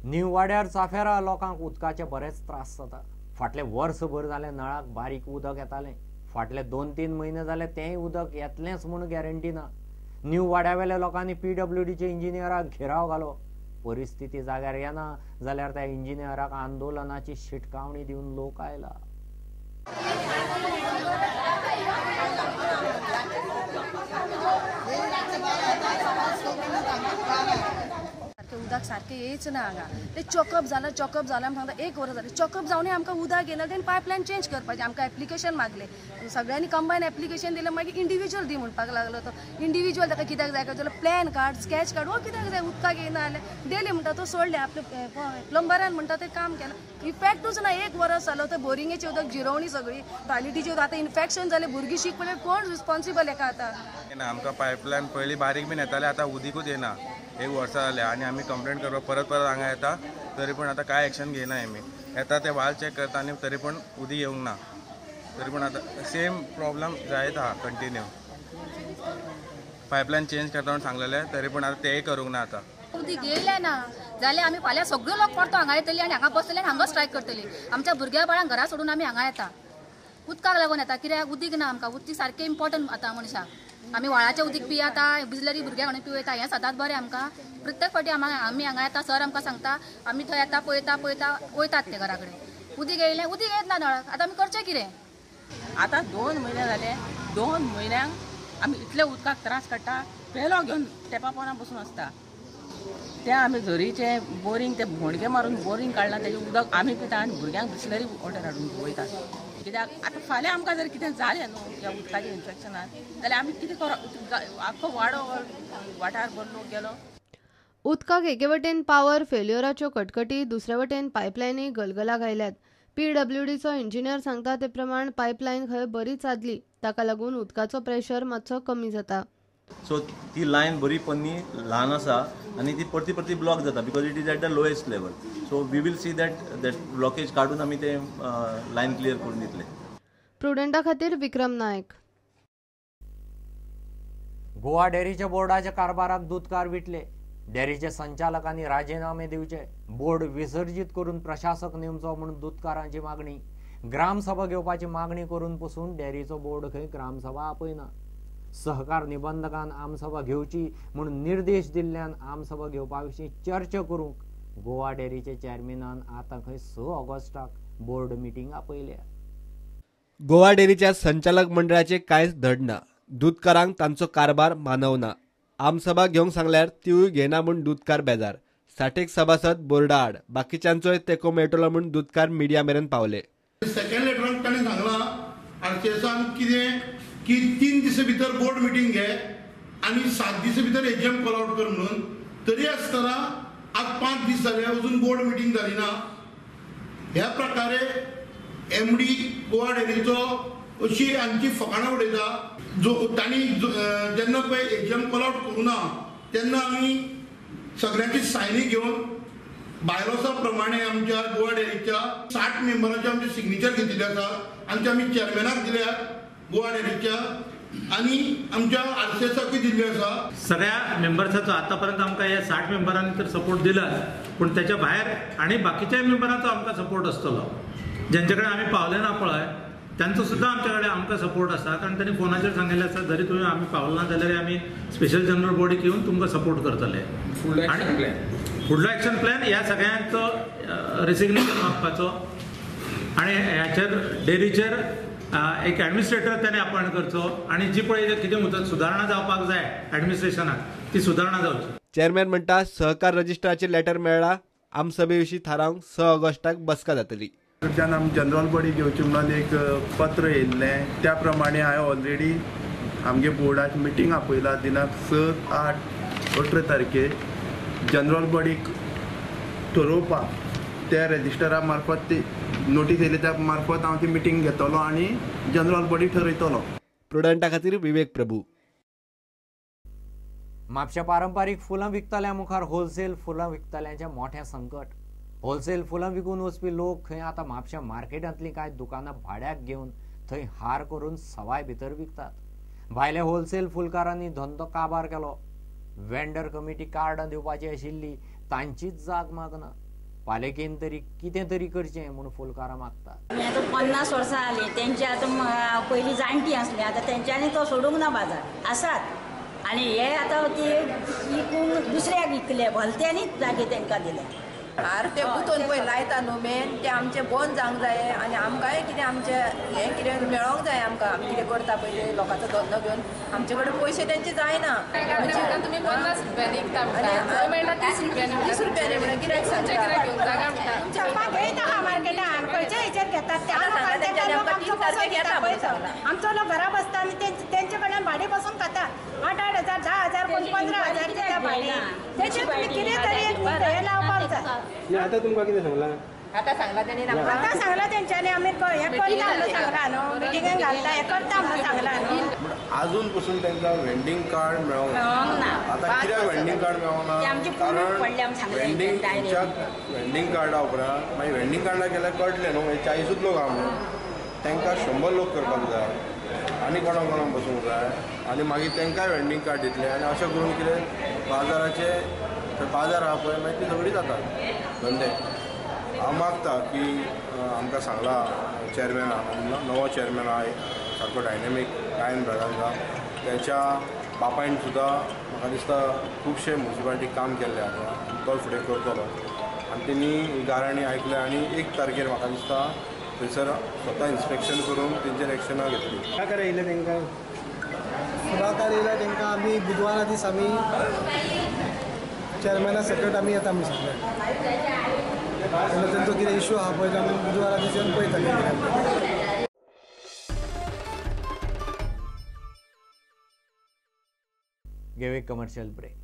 New वाड्यार चाफेरा लोकांक उदकाचे बरेच त्रास जाता. फाटले वर्सभर जालें नळाक बारीक उदक येतालें. फाटले 2-3 म्हयने जाले तेंय उदक येतलेंच म्हूण गॅरंटी ना. न्यू वाड्यावेल्या लोकांनी पीडब्ल्यूडीच्या इंजिनियराक घेराव घालो. परिस्थिती जाग्यार येना जाल्यार त्या इंजिनियराक आंदोलनाची शिटकावणी दिवन लोक आयला. उदक सारकें येयच ना हांगा. ते चॉकअप जाला, चॉकअप जाला म्हण सांगता. 1 वर जालें चॉकअप जावनूय आमकां उदक येना. तेणी पायपलायन चेंज करपाचें. आमकां एप्लिकेशन मागलें, सगळ्यांनी कंबायन एप्लिकेशन दिलें. मागीर इंडिविज्युअल दी म्हणपाक लागलो तो. इंडिविज्युअल ताका कित्याक जाय काय जाल्यार प्लॅन काड, स्कॅच काड, हो कित्याक जाय? उदकाक येना जाल्यार डेली म्हणटा तो सोडलें. आपले प्लंबरान म्हणटा तें काम केलें, इफेक्टूच ना. 1 वरस जालो तो बोरिंगेचें उदक जिरोवणी सगळी टॉयलेटीचें उदक. आतां इन्फेक्शन जालें, भुरगीं शीक पडलें. कोण रिस्पॉन्सिबल हेका आतां? आमकां पायपलायन पयलीं बारीक बीन येतालें, आतां उदीकूच येना. 1 वर्सा जालें आनी आमी कंप्लेन करपाक परत परत हांगा येता, तरी पण आतां कांय एक्शन घेयना. आमी येता ते वाल चॅक करता आनी तरी पण उदीक येवंक ना. तरी पण आतां सेम प्रॉब्लम जायत आहा कंटिन्यू. पायपलायन चेंज करता म्हूण सांगलेलें, तरी पण आतां तेंय करूंक ना. आतां उदीक येयलें ना जाल्यार आमी फाल्यां सगळे लोक परतो हांगा येतली आनी हांगा बसतले आनी हांगा स्ट्रायक करतली. आमच्या भुरग्या बाळांक घरा सोडून आमी हांगा येता, उदकाक लागून येता. कित्याक उदीक ना आमकां. उदीक सारकें इम्पॉर्टंट आतां मनशाक. आमी व्हाळाचें उदीक पियेता, बिजलरी भुरग्यांक हाडून पिवयता. हें सदांच बरें आमकां. प्रत्येक फावटी आमी हांगा येता, सर आमकां सांगता, आमी थंय येता, पळयता पळयता वयतात ते घरा कडेन. उदीक येयलें, उदीक येत ना नळाक. आतां आमी करचें कितें? आतां 2 म्हयने जाले. 2 म्हयन्यांक आमी इतले उदकाक त्रास काडटा. पेलो घेवन टेपा पोना बसून आसता. ते आमी झरीचें बोरींग ते भोणके मारून बोरींग काडलां, तेजें उदक आमी पिता आनी भुरग्यांक बिसलरी वॉटर हाडून वयतात. कित्याक आतां फाल्यां आमकां जर कितें जालें न्हू ह्या उदकाचें इन्फेक्शनान जाल्यार आमी कितें करप? आख्खो वाडो वाठार भर लोक गेलो. उदकाक एके वटेन पावर फेल्युअराच्यो कटकटी, दुसरे वटेन पायपलायनी गलगलाक आयल्यात. पीडब्ल्यूडीचो इंजिनियर सांगता ते प्रमाण पायपलायन खंय बरी चादली, ताका लागून उदकाचो प्रेशर मातसो कमी जाता. सो ती लायन बरी पन्नी ल्हान आसा आनी ती परती परती ब्लॉक जाता because it is at the lowest level. So we will see that that blockage काडून आमी ते लायन क्लियर करून दितले. प्रुडंटा खातीर विक्रम नायक. गोवा डेअरीच्या बोर्डाच्या कारभाराक दुदकार विटले. डेअरीच्या संचालकांनी राजीनामे दिवचे, बोर्ड विसर्जीत करून प्रशासक नेमचो म्हणून दुदकारांची मागणी. ग्रामसभा घेवपाची मागणी करून पसून डेअरीचो बोर्ड खंय ग्रामसभा आपयना. सहकार निबंधकान आमसभा घेवची म्हणून निर्देश दिल्ल्यान आमसभा घेवपा विशीं चर्चा करूंक गोवा डेअरीचे चेअरमॅनान आतां खंय 6 ऑगस्टाक बोर्ड मिटींग आपयल्या. गोवा डेअरीच्या संचालक मंडळाचे कांयच धड ना. दूदकारांक तांचो कारभार मानवना. आमसभा घेवंक सांगल्यार तिवूय घेना म्हूण दूदकार बेजार. 60 सभासद बोर्डा आड, बाकीच्यांचोय तेंको मेळटलो म्हूण दूदकार मिडिया मेरेन पावले. सेकंड लेटरान ताणें सांगलां आरसीएसान कितें की 3 दिसा भितर बोर्ड मिटींग घे आनी 7 दिसा भितर एजीएम कॉल आवट कर म्हणून. तरी आसतना आज 5 दीस जाले अजून बोर्ड मिटींग जाली ना. ह्या प्रकारे एमडी गोवा डेअरीचो अशी आमची फकाणां उडयता. जो तांणी जेन्ना पळय एजीएम कॉल आवट करूं ना तेन्ना आमी सगळ्यांची सायनी घेवन बायलॉसा प्रमाणे आमच्या गोवा डेअरीच्या 60 मेंबरांचे आमचे सिग्नेचर घेतिल्ले आसा आनी ते आमी चेअरमॅनाक दिल्या गोवा डेअरीच्या आनी आमच्या आरसीएसाकूय दिल्ले आसा. सगळ्या मेंबर्साचो आतापर्यंत आमकां ह्या 60 मेंबरांनी तर सपोर्ट दिलाच, पूण त्याच्या भायर आनी बाकीच्याय मेंबरांचो आमकां सपोर्ट आसतलो. ज्यांचे कडेन आमी पावले ना पळय तांचो सुद्दां आमच्या कडेन आमकां सपोर्ट आसा, कारण तांणी फोनाचेर सांगिल्लें आसा जरी तुमी आमी पावले ना जाल्यार आमी स्पेशल जनरल बॉडीक येवन तुमकां सपोर्ट करतले. फुडलो एक्शन प्लॅन ह्या सगळ्यांचो रेसिग्नेशन मागपाचो आनी ह्याचेर डेअरीचेर एक ॲडमिनिस्ट्रेटर त्याने अपॉइंट करचो आनी जी पळय कितें म्हणटात सुदारणा जावपाक जाय ॲडमिनिस्ट्रेशनाक ती सुदारणा जावची. चेअरमॅन म्हणटा सहकार रजिस्ट्राचेर लेटर मेळ्ळा. आमसभे विशीं थारावंक 6 ऑगस्टाक बसका जातली. कडच्यान आमी जनरल बॉडी घेवची म्हणून एक पत्र येयल्लें, त्या प्रमाणे हांवें ऑलरेडी आमगे बोर्डाक मिटींग आपयला दिनांक 6, 8, 18 तारखेर जनरल बॉडीक ठरोवपाक. त्या रजिस्टरा मार्फत ती नोटीस येयली त्या मार्फत हांव ती मिटींग घेतलो आनी जनरल बॉडी ठरयतलो. प्रुडंटा खातीर विवेक प्रभू. म्हापशा पारंपारीक फुलां विकतल्या मुखार होलसेल फुलां विकतल्यांचें मोठें संकट. होलसेल फुलां विकून वचपी लोक खंय आतां म्हापशा मार्केटांतलीं कांय दुकानां भाड्याक घेवन थंय हार करून सवाय भितर विकतात. भायल्या होलसेल फुलकारांनी धंदो काबार केलो. वेंडर कमिटी कार्डां दिवपाची आशिल्ली तांचीच जाग मागना. पालिकेन तरी कितें तरी करचें म्हूण फुलकारां मागतात. आतां 50 वर्सां जालीं तेंची, आतां पयलीं जाणटी आसली, आतां तेंच्यांनी तो सोडूंक ना बाजार आसात आनी हे आतां ते विकून दुसऱ्याक विकले, भलत्यांनीच जागे तांकां दिले. आर ते गुंतोवन पळय लायता न्हू मेन ते आमचें बंद जावंक जाय आनी आमकांय कितें आमचें हें कितें मेळोंक जाय. आमकां आमी कितें करता पयलीं लोकांचो धंदो घेवन आमचे कडेन पयशे तेंचे जायना. तुमी 50 रुपयांनी विकता म्हणटा, मेळटा 30 रुपयांनी, 30 रुपयांनी म्हणटा गिरायक सांगचे गिरायक घेवन जागा म्हणटा. घेयता हा मार्केटान खंयच्या हेचेर घेतात ते आमचो लोक घरा बसता आनी तेंचे कडल्यान भाडें बसून खाता. 8-8 हजार 10 हजार कोण 15 हजार दिता भाडें. तेचेर तुमी कितें तरी एक हें लावपाक जाय. आतां तुमकां कितें सांगलां? आतां सांगलां तेणी, आतां सांगलां तेंच्यांनी आमी हें करता म्हणून सांगलां न्हू, मिटिंगेक घालता हें करता म्हणून सांगलां न्हू. आजून पसून तांकां वेंडींग कार्ड मेळोंक ना. आतां कित्याक वेंडींग कार्ड मेळोंक ना? कारण वेंडींग कार्डा उपरांत मागीर वेंडींग कार्डा केल्यार कळटलें न्हू, मागीर 40 लोक आहा म्हणून तांकां 100 लोक करपाक जाय आनी कोणा कोणाक बसूंक जाय आनी मागीर तांकांय वेंडींग कार्ड दितलें आनी अशें करून कितें बाजाराचे बाजार आहा पळय मागीर ती सगळी जाता धंदे. हांव मागता की आमकां सांगलां चेअरमॅना, नवो चेअरमॅन आहा सारको डायनेमीक गायन ब्रागांझा, तेच्या बापायन सुद्दां म्हाका दिसता खुबशे म्युनिसिपालिटीक काम केल्लें आसा, तो फुडें करतलो आनी तेणी गाराणी आयकलें आनी 1 तारखेर म्हाका दिसता थंयसर स्वता इन्स्पेक्शन करून तेंचेर एक्शनां घेतली. फुडाकार येयले तांकां, फुडाकार येयला तांकां आमी बुधवारा दीस आमी चेअरमॅना सकट आमी येता म्हूण सांगलें. तेन्ना तेंचो कितें इशू आहा पळय आमी बुधवारा दीस येवन पळयतले. घेवया कमर्शियल ब्रेक.